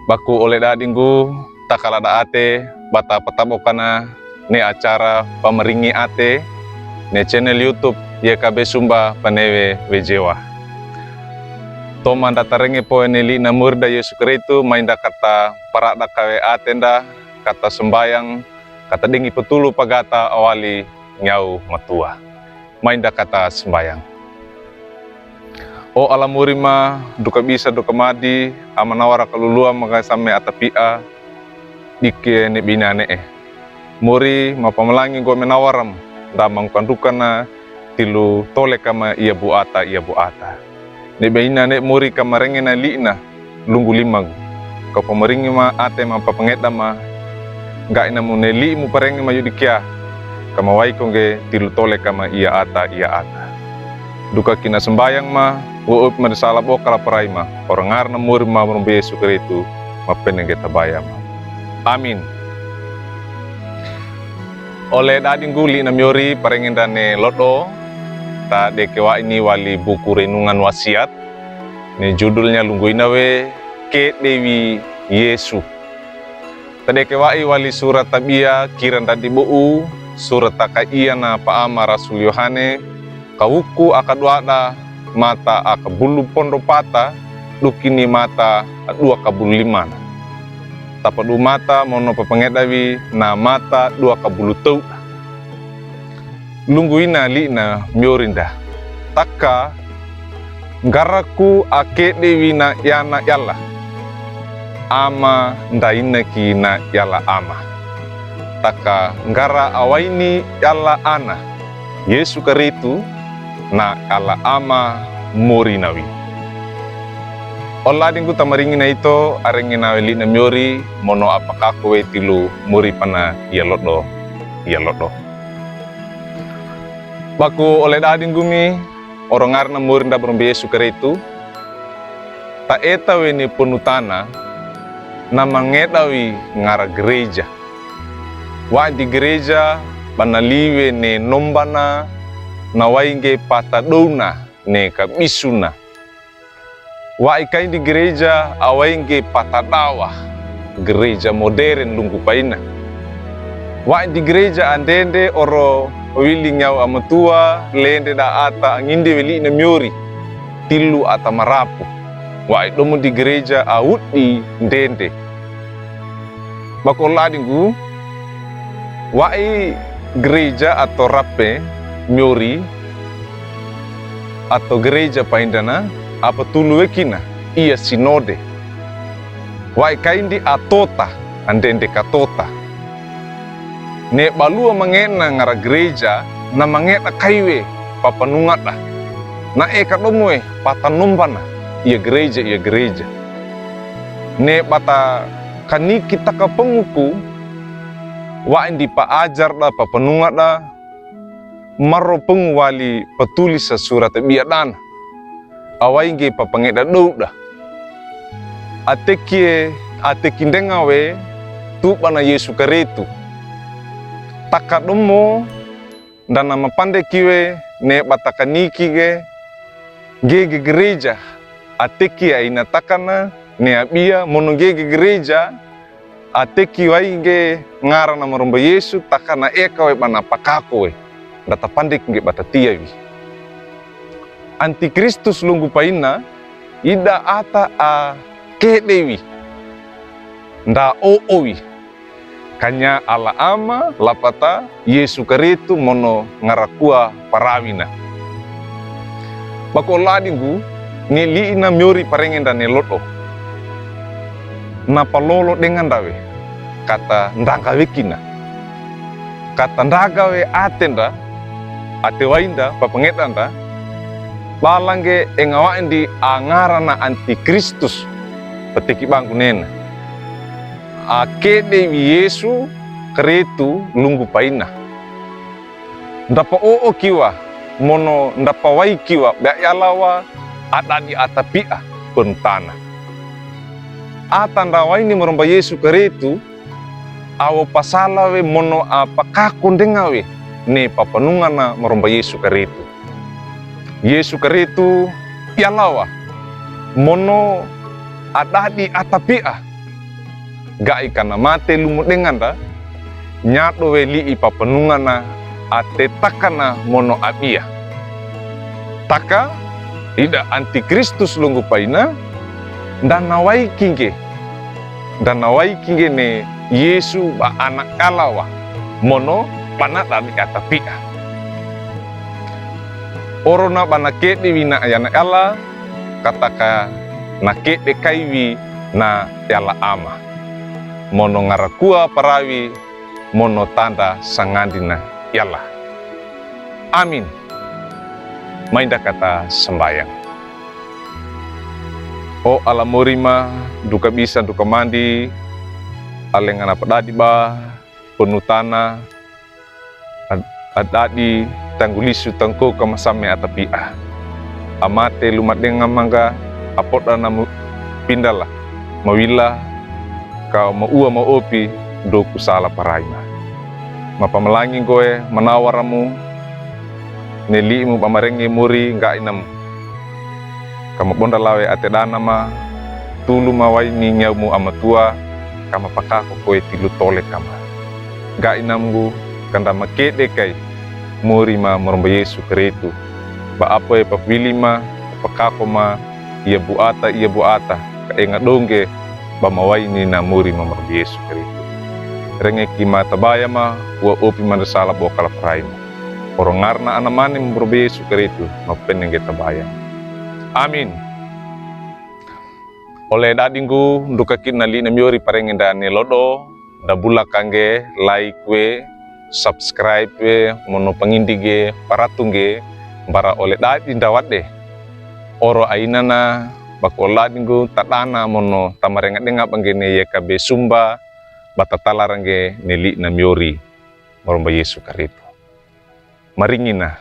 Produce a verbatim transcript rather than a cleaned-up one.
Baku ole dadinggu, takala da ate, bata pataboka na ne acara Pamaringi Ate ne channel YouTube Y K B Sumba Panewe Wejewa. Toman da tarenge powe ne li'na Mori da Yesu Karistu, mai nda kata parada kawe ate nda, kata sambayang, kata dengi patulu pagata awali nyaw matua. Mai nda kata sambayang. O Alla Mori ma, du kabisa du kamadi, a manawara kaluluwa maga same atapi'a, dike ne bina ne'e. Mori ma pamalangi nggo menawaram, nda mangkandukana tilu tole kama ia bu'ata, ia bu'ata. Ne bina ne Mori kamarenge na li'na, lunggu limang. Kapamaringi ma ate ma papangeda ma, ngga ina mune li'mu parenge ma yudikya, kamawaiko ngge tilu tole kama ia ata, ia ata. Du kakina sambayang ma, wo'op ma di sala boka la parai ma, ora ngarana Mori ma Mori Yesu Karistu, ma pene ngge tabaya ma. Amin. Ole dadinggu li'na Mori parenge nda ne lodo, ta deke wa'i ni wali buku Renungan Wasiat, ne judulnya lunggu ina we, Ke'de wi Yesu. Ta deke wa'i wali surat tabia kira nda di bo'u, surat ta kaia na pa'ama Rasul Yohane, kawuku akaduada, mata akabulu pondo pata, dukini mata adua kabulu limana. Tapadu mata mono papangeda wi na mata dua kabulu tow. Lunggu ina li'na Mori nda. Taka, ngaraku ake'de wi na iana iala. Ama nda inaki na iala ama. Taka ngara awaini iala ana. Yesu Karistu, na iala ama Mori na wi. Ole dadinggu tamaringi na ito, arenge na we li'na Mori, mono apakako we tilu Mori pana ia lodo, ia lodo. Baku ole dadinggu mi, ora ngarana Mori nda Mori Yesu Karistu, ta eta we ne ponutana, na mangeda wi ngara gereja. Wa'i di gereja, bana liwe ne nombana, na wa'i ngge pata douna, ne kabisuna. Wa'i kaindi gereja, awa'i ngge pata dawa, gereja moderen lunggu paina. Wa'i di gereja andende oro wili nyaw amatua, lende da ata angindi we li'na Mori. Tilu ata marapu. Wa'i domu di gereja awudi ndende. Baku ole dadinggu, wa'i gereja ato rape Mori, ato gereja paindana, apatulu wekina, ia sinode. Wa'i kaindi atota, andende katota. Ne baluwa mangena ngara gereja, na mangena kaiwe papanungada. Na eka domu we pata nombana, ia gereja, ia gereja. Ne bata kaniki taka panguku, wa'i ndi paajarda papanungada, maro pangu wali patulisa surat tabia dana. Awa'i ngge papangeda douda. Atekie, ateki ndenga we, tuba na Yesu Karistu. Taka domu, nda na mapandeki we, ne bata kaniki ngge, ngge ngge gereja, ateki aina takana, ne abia, mono ngge ngge gereja, ateki wa'i ngge ngarana Maromba Yesu, taka na eka we bana pakako we, nda tapandeki ngge bata tia wi. Antikristus lunggu paina, ida ata ake'de wi, nda o'o wi, kanya Alla Ama, lapata Yesu Karistu mono ngarakua parawina. Baku ole dadinggu, ne li'na Mori parenge nda ne lodo. Na palolo ndenga nda we, kata ndaga wekina. Kata ndaga we ate nda, ate wa'i nda, papangeda nda, bala ngge enga wa'i ndi angarana antikristus, pateki bangku nena. Ake'de wi Yesu Karistu lunggu paina. Nda pao'oki wa, mono nda pawaiki wa, bea iala wa, adadi atapi'a ponutana. Ata nda wa'i ni Maromba Yesu Karistu, awo pasala we mono apakako ndenga we, ne papanungana Maromba Yesu Karistu. Yesu Karistu, iala wa, mono adadi atapi'a, Ga'i kanamate lumodenga nda, nyado we li'i papanongana ate takana mono abiya. Taka, ida antikristus longgopaina, nda nawaiki ngge. Nda nawaiki ngge ne Yesu ba Ana' Allah wa, mono panadani atapi'a. Orona ba nakede wi na Ana' Allah, kataka nakede kai wi na Allah Ama. Mono ngarakua parawi, mono tanda sangandina Allah. Amin. Mai nda kata sambayang. O Allah mori ma, nduka bisa nduka mandi, alenga na padadi ba, penutana, ad-, adadi tanggulisu tangkoka masame atapi'a. Amate lumadenga mangga, apoda namu pindala, mawila, ka ma'ua ma'opi, ndoku sala paraima. Mapamalangi nggoe manawaramu, ne li'imu ba marenge mori ngga'i namu. Ka mabonda lawe ate dana ma, tulu mawaini ngiamu amatua, ka mapakako koe tilu tole kama. Ngga'i namu nggu, ka nda makede kai, mori ma maromba Yesu Keristu. Ba apoe papili ma, pakako ma, ia buata, ia buata, ka enga dongge, ba mawaini na mori ma maromba Yesu Keristu. Renge ki ma tabaya ma, ua opi ma nda sala bo kala paraima. Orongarna Ana' mane maromba Yesu Keristu, mapene ngge tabaya. Amin. Ole dadi nggu, nduka kina li'na miori parenge nda ne lodo, nda bula kangge, like we, subscribe we, mono pangindi ngge, paratu ngge, mbara ole dadi nda wade. Oro ainana, bako ole dadi nggu, tadana mono tamarenga denga bangge ne Y K B Sumba, ba tatalara ngge ne li'na miori. Maromba Yesu Keristu. Maringina,